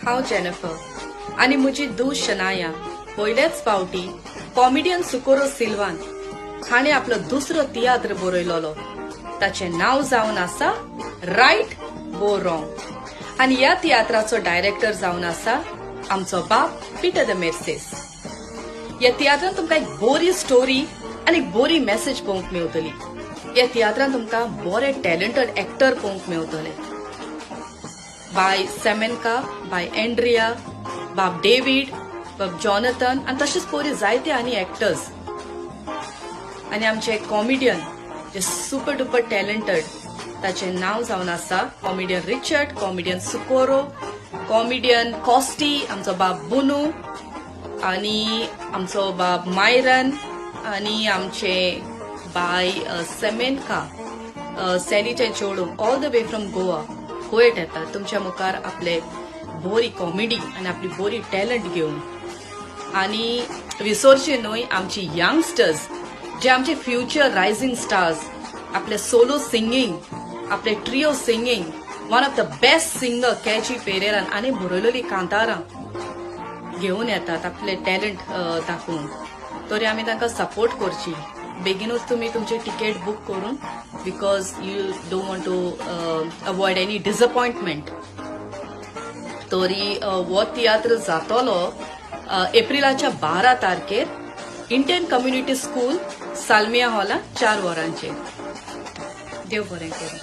हांव जेनिफर आनी म्हजी धूव शनाया पयलेच फावटी कॉमेडियन सुकोरो सिल्वान हाणें आपलो दुसरो तियात्र बरयलोलो. ताचें नांव जावन आसा रायट वो रॉंग आनी ह्या तियात्राचो डायरेक्टर जावन आसा आमचो बाप पिटर the मेर्सेस. ह्या तियात्रान तुमकां एक बोरी स्टोरी आनी एक बोरी मॅसेज पळोवंक मेवतली. ह्या तियात्रान तुमकां बरे टॅलंटेड एक्टर पळोवंक मेवतले, बाय सेमेनका, बाय एंड्रिया, बाब डेवीड, बाब जॉनथन आनी तशेंच पोरी जायते आनी एक्टर्स आनी आमचे कॉमेडियन जे सुपर डुपर टॅलंटेड, ताचें नांव जावन आसा कॉमेडियन रिचर्ड, कॉमेडियन सुकोरो, कॉमेडियन कॉस्टी, आमचो बाब बुनू आनी आमचो बाब मायरन आनी आमचे बाय सेमेनका, सॅलीचे चेडूं, all the way from Goa कोयट येतात तुमच्या मुखार आपले बोरी कॉमेडी आनी आपली बोरी टॅलंट घेवन. आनी विसरचे न्हय आमची यंगस्टर्स जे आमचे फ्युचर रायझिंग स्टार्स, आपले सोलो सिंगींग, आपले trio singing, one of the best singer कॅची पेरेरान आनी बरयलेली कांतारां घेवन येतात आपले टॅलंट दाखोवन. तरी आमी तांकां सपोर्ट करची. बेगीनूच तुमी तुमचे तिकेट बूक करून, because you don't want to avoid any disappointment. तरी हो तियात्र जातलो एप्रिलाच्या 12 तारखेर इंडियन कम्युनिटी स्कूल, सालमिया हॉलात 4 वरांचेर. देव बरें करूं.